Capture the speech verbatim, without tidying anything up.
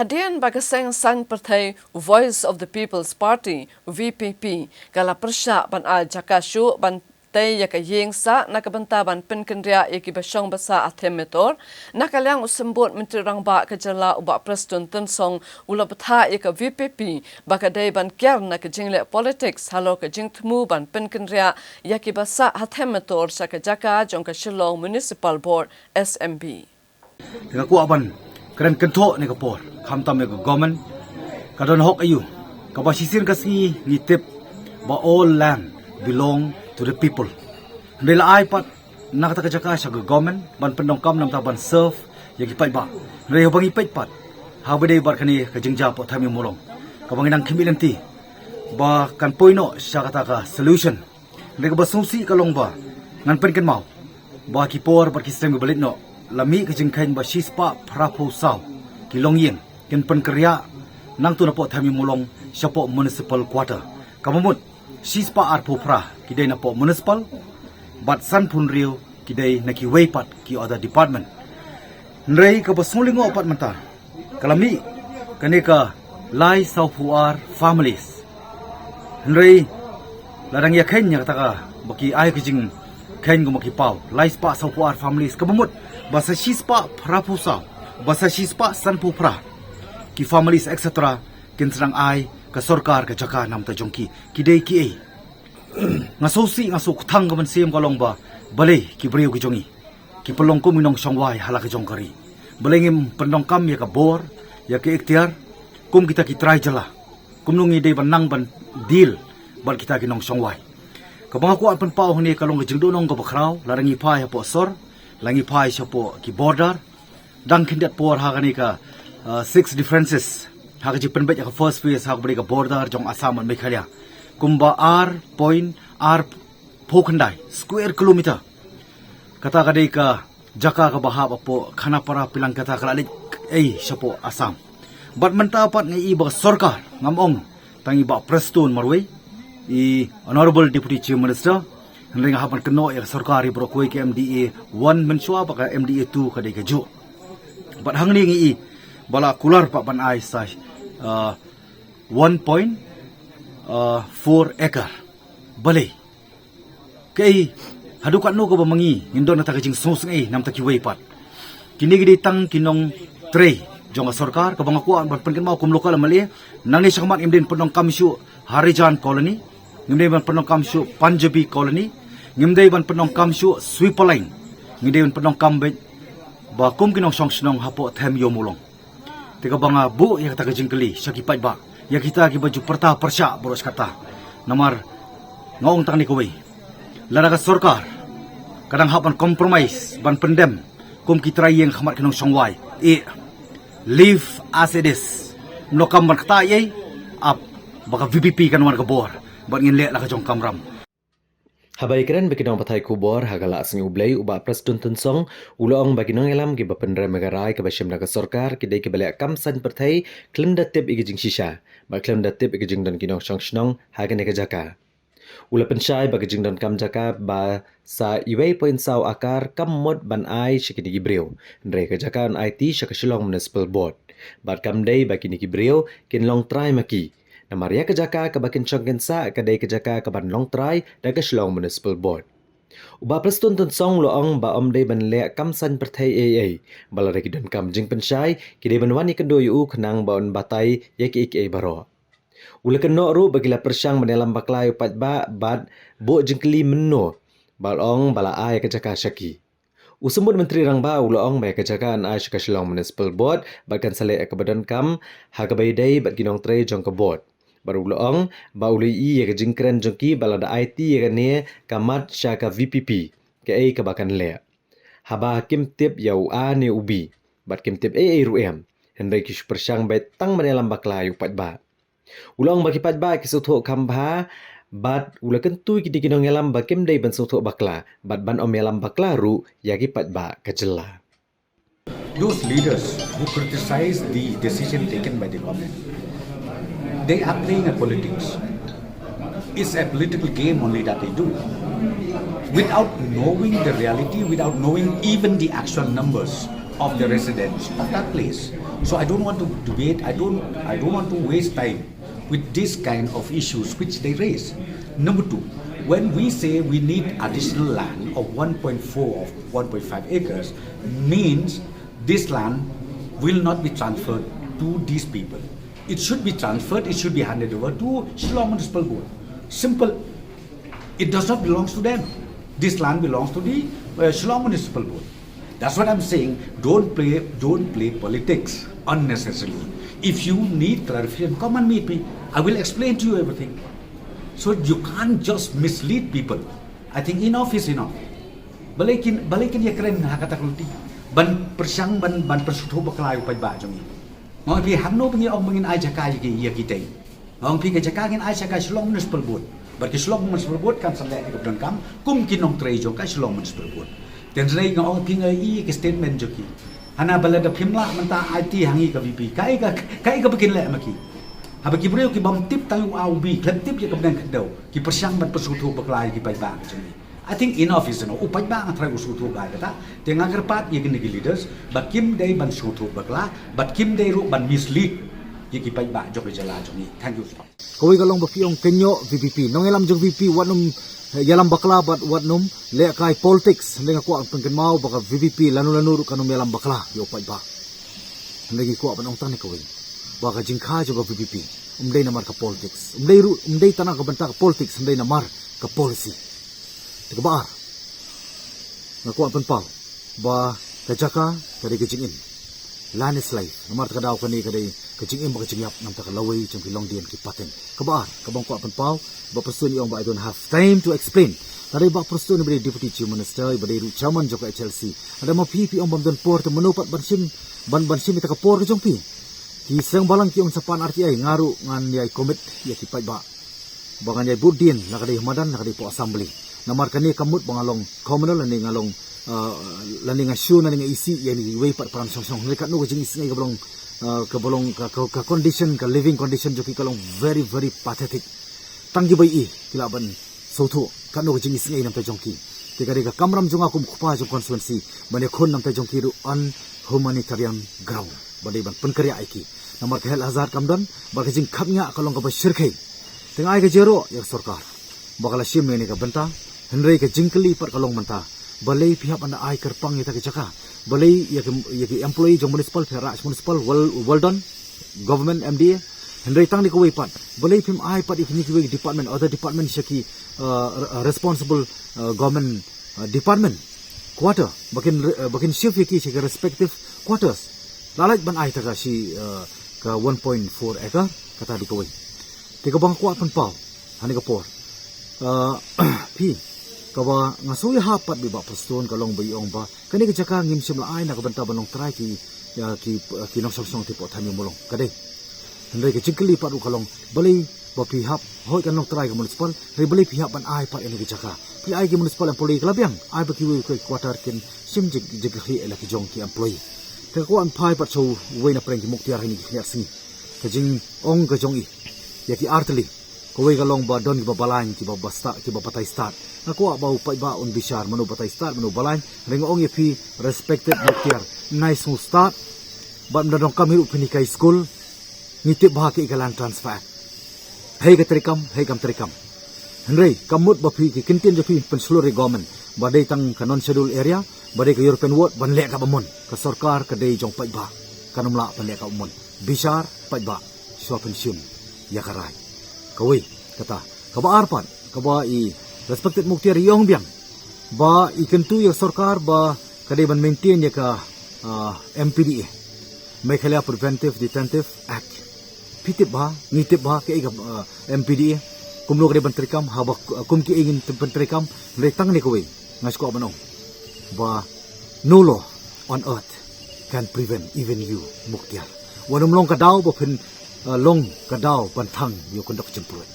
Hadien ba ka seng saiñ pyrthei Voice of the People's Party, V P P, ka la pyrshah ban ai jaka shuh ban tei ïa ka ïing sah na ka bynta ban pynkynriah ïa kiba shong basa ha Them Metor, na ka liang u Symbud Myntri Rangbah ka jylla u Bah Prestone Tynsong u la bthah ïa ka V P P ba ka dei ban kiar na ka jingleh politics halor ka jingthmu ban pynkynriah ïa kiba sah ha Them Metor sha ka jaka jong ka Shillong Municipal Board, S M B. Nga kwah ban kren kynthoh ne ka por, khamtam ïa ka government, ka don hok aïu, kaba shisien ka sngi ngi tip ba all land belong to the people. Hynrei la ai pat na kata ka jaka sha ka government ban pyndonkam namar ban serve ïa ki paidbah. Hynrei haba ngi peit pat, haba dei bad kane ka jingjia hapoh Them Ïew Mawlong, kaba ngi nang khmih lynti ba kan poi noh sha kata ka solution. Hynrei kaba sngewsih ka long ba ngan pynkynmaw ba ki por bad ki snem kiba leit noh, la mih ka jingkheiñ ba shispah phraphew saw ki longïing kin pynkynriah nangta napoh Them Ïew Mawlong shapoh municipal quarter. Kaba mut, shispah arphew phra ki dei napoh municipal, bad sanphew hynriew ki dei na kiwei pat ki other department. Hynrei kaba sngewlyngngoh pat mynta, ka la mih kane ka lai sawphew ar families. Hynrei la dang ïakheiñ ïa kata kaba ki ai ka jingkheiñ kumba ki paw, lai spah sawphew ar families, kaba mut ba sa shispah phraphew saw, ba sa shispah sanphew phra ki families, et cetera, kin sa dang ai ka sorkar ka jaka namar jong ki. Ki dei kiei? Nga sngewsih, nga sngewkthang ka mynsiem ka long ba balei ki briew ki jong ngi ki pynlong kum ki nongshong wai ha la ka jong ka ri. Balei ngim pyndonkam ïa ka bor, ïa ka iktiar kum kita ki trai jylla? Kumno ngi dei ban nang ban deal bad kita ki nongshong wai? Kaba nga kwah pynpaw hangne ka long ka jingduhnong kaba khraw, lada ngi phai hapoh sor, la ngi phai shapoh ki border, dang khyndiat por ha kane ka, uh, six differences, ha ka jingpynbeit ïa ka first phase ha kaba dei ka border jong Assam bad Meghalaya, kumba ar point ar phew khyndai square kilometer. Kata ka dei ka jaka kaba hap hapoh Khanapara, Pilangkata, ka la leit ei shapoh Assam. Bad mynta pat nga i ba ka sorkar, ngam ong tang i Bah Prestone marwei, i Honorable Deputy Chief Minister, hynrei nga hap ban kynnoh ïa ka sorkar i baroh kawei, ka M D A one mynshuwa bad ka M D A two ka dei kajuh. Bad hangne ngi i ba la kular pat ban ai sa, uh, one point four acre. Balei? Kaei, haduh katno kaba ma ngi ngin don kata ka jingsngewsynei namar kiwei pat? Kine ki dei tang ki nongtrei jong ka sorkar, kaba nga kwah ban pynkynmaw kum local M L A, nangne shakhmat ngim dei ban pyndonkam shuh Harijan Colony, ngim dei ban pyndonkam shuh Punjabi Colony, ngim dei ban pyndonkam shuh Sweeper Line, ngi dei ban pyndonkam beit ba kum ki nongshong shnong hapoh Them Ïew Mawlong. Te kaba nga buh ïa kata ka jingkylli sha ki paidbah, ïa kita kiba ju pyrta pyrshah baroh shi katta. Namar nga ong tang ne kawei, lada ka sorkar ka dang hap ban compromise, ban pyndem kum ki trai ïing ha khmat ki nongshong wai, eh, leave as it is. Ym donkam ban ktah ei ei, ap ba ka V P P kan wan ka bor bad ngin leh la ka jong ka kamram. Haba ïakren bad ki nongpathai khubor ha ka Lad Sngi U Blei, u Bah Prestone Tynsong u la ong ba ki nongïalam kiba pynrem ïa ka rai kaba shim na ka sorkar ki dei kiba leh kam saiñ pyrthei khlem da tip ïa ka jingshisha bad khlem da tip ïa ka jingdon ki nongshong shnong ha kane ka jaka. U la pynshai ba ka jingdonkam jaka ba sa uwei point saw akar kam mut ban ai sha kine ki briew, hynrei ka jaka yn aiti sha ka Shillong Municipal Board. Bad kam dei ba kine ki briew kin long trai ma ki, namar ïa ka jaka kaba kin shong kin sah ka dei ka jaka kaban long trai da ka Shillong Municipal Board. U Bah Prestone Tynsong u la ong ba ym dei ban leh kam saiñ pyrthei ei ei, ba lada ki donkam jingpynshai ki dei ban wan ïakynduh ïa u khnang ba un batai ïa kiei kiei baroh. U la kynnoh ruh ba ki la pyrshang ban ïalam bakla ïa u paidbah bad buh jingkylli mynno ba la ong ba la ai ïa ka jaka sha ki. U Symbud Myntri Rangbah u la ong ba ïa ka jaka yn ai sha ka Shillong Municipal Board bad kan sa leh ïa kaba donkam ha kaba ïadei bad ki nongtrei jong ka board. Bad u la ong ba u la ïohi ïa ka jingkren jong ki ba lada aiti ïa kane ka mat sha ka V P P, kaei kaba kan leh. Haba kim tip ïa u A ne u B, bad kim tip ei ei ruh em, hynrei ki shu pyrshang beit tang ban ïalam bakla ïa u paidbah. U la ong ba ki paidbah ki sngewthuh kham bha, bad u la kyntu ïa kine ki nongïalam ba kim dei ban sngewthuh bakla bad ban ym ïalam bakla ruh ïa ki paidbah ka jylla. Those leaders who criticize the decision taken by the government, they are playing a politics. It's a political game only that they do. Without knowing the reality, without knowing even the actual numbers of the residents of that place, So I don't want to debate, I don't, I don't want to waste time with this kind of issues which they raise. Number two, when we say we need additional land of one point four or one point five acres, means this land will not be transferred to these people. It should be transferred, it should be handed over to Shillong Municipal Board. Simple. It does not belong to them. This land belongs to the uh, Shillong Municipal Board. That's what I'm saying. Don't play, don't play politics unnecessarily. If you need clarification, come and meet me. I will explain to you everything. So you can't just mislead people. I think enough is enough. Balei kin, balei kin ïakren ha kata ka lynti. Ban pyrshang, ban, ban pynsngewthuh bakla ïa u paidbah jong ngi. Nga ong phi hangno ba ngi ong ba ngin ai jaka ïa ki, ïa ki tei. Nga ong phi ka jaka ngin ai sha ka Shillong Municipal Board. Bad ka Shillong Municipal Board kan sa leh ïa ka pyndonkam kum ki nongtrei jong ka Shillong Municipal Board. Te hynrei nga ong phi, nga ïohi ïa ki statement jong ki. Hana ba lada phim lah mynta ai tei ha ngi ka V P, kaei ka, kaei kaba kin leh ma ki. Haba ki briew ki bym tip tang ïa u A u B, khlem tip ïa ka bneng khyndew, ki pyrshang ban pynsngewthuh bakla ïa ki paidbah ka jong ngi. I think enough is enough. U paidbah nga tharai u sngewthuh ba kata. Te nga kyrpad ïa kine ki leaders ba kim dei ban sngewthuh bakla, bad kim dei ruh ban mislead ïa ki paidbah jong ka jylla jong ngi. Thank you. Kawei ka long ba phi ong kynnoh V P P. Nongïalam jong V P P wat nym, eh, ïalam bakla bad wat nym lehkai politics. Hynrei nga kwah pynkynmaw ba ka V P P lano lano ruh kan nym ïalam bakla ïa u paidbah. Hynrei ngi kwah ban ong tang ne kawei, ba ka jingkha jong ka V P P ym dei namar ka politics. Ym dei ruh, ym dei tang na ka bynta ka politics, ym dei namar ka policy. Te kaba ar, nga kwah pynpaw ba ka jaka ka dei ka jingim. Land is life. Namar kata ka daw kane ka dei ka jingim bad ka jingïap na ka bynta ka lawei jong ki longdien ki pateng. Kaba ar, kaba nga kwah pynpaw, Bah Prestone i ong ba I don't have time to explain. Lada i Bah Prestone ba dei Deputy Chief Minister, ba dei ruh Chairman jong ka H L C, lada ma phi phi ong bym don por, te mano pat ban shim, ban, ban shim ïa kata ka por ka jong phi. Ki seng balang ki ong sa pan R T I, nga ruh ngan ïai commit ïa ki paidbah ba ngan ïai bud dien, la ka dei ha madan, la ka dei hapoh Assembly. Namar kane kam mut ba nga long communal lane nga long, uh, lane nga shu lane nga isih ïa kine kiwei pat param shong shong. Hynrei katno ka jingisnei kaba long, uh, kaba long ka, ka, ka condition, ka living condition jong ki ka long very, very pathetic. Tang kiba ïohi ki lah ban sngewthuh katno ka jingisnei na ka bynta jong ki. Te ka dei ka kamram jong nga kum u kpa jong constituency ban ïakhun na ka bynta jong ki ruh on humanitarian ground. Ba dei ban pynkynriah ïa ki. Namar ka health hazard kam don, bad ka jingkhapngiah ka long kaba shyrkhei. Te nga ai ka jingïaroh ïa ka sorkar ba ka la shim ïa kane ka bynta. Hynrei ka jingkylli pat ka long mynta, balei phi hap ban da ai kyrpang ïa kata ka jaka? Balei ïa ki, ïa ki employee jong municipal, phi hap rah sha municipal, well, well done, government, M D A. Hynrei tang ne kawei pat, balei phim ai pat ïa kine kiwei department, other department sha ki, uh, re-, uh, responsible, uh, government, uh, department quarter, ba kin re-, uh, ba kin shift ïa ki sha ki respective quarters. La lait ban ai ta ka shi, uh, ka one point four acre, kata dei kawei. Te kaba nga kwah pynpaw ha kane ka por, uh, phi, kaba nga sngew ïahap pat bad i Bah Prestone ka long ba i ong ba kane ka jaka ngim shym la ai na ka bynta ban long trai ki, ïa ki, ki nongshong shnong hapoh thaiñ Ummulong. Ka dei. Hynrei ka jingkylli pat ruh ka long, balei ba phi hap, hooid kan long trai ka municipal, hynrei balei phi hap ban ai pat ïa kane ka jaka? Phi ai ki municipal employee ka la biang, ai ba kiwei ki quarter kin shim jing, jingkyrhieh ïa la ki jong ki employee. Te nga kwah ban phai pat sha uwei na pdeng ki Muktiar ha kine ki khyndiat sngi. Ka jingong ka jong i ïa ki artylli. Kawei ka long ba don kiba balang, kiba ba stad, kiba batai stad. Nga kwah ba u paidbah un bishar mano batai stad, mano balang. Hynrei nga ong ïa phi respected Muktiar, nai sngew stad. Bad ym da donkam hi ruh phin hikai skul. Ngi tip bha kaei ka Land Transfer Act. Hei ka treikam, hei kam treikam. Hynrei kam mut ba phi ki kyntien jong phi pynshlur ïa government ba dei tang ka non schedule area, ba dei ka European ward, ban leh kaba mon. Ka sorkar ka dei jong paidbah, kan ym lah ban leh kaba mon. Bishar paidbah, shuwa pynshim ïa ka rai. Kawei kata. Kaba ar pat, kaba i respected Muktiar i ong biang ba i kyntu ïa ka sorkar ba ka dei ban maintain ïa ka, ah, M P D A, Meghalaya Preventive Detention Act. Phi tip bha, ngi tip bha kaei ka, ah, M P D A. Kumno ka dei ban treikam, haba, ah, kum kiei ngin ban treikam. Hynrei tang ne kawei nga sngewkwah ban ong ba no law on earth can prevent even you, Muktiar. Wat nym long ka daw ba phin, ah, long ka daw ban thang ïa u kyndok jingpyrkhat.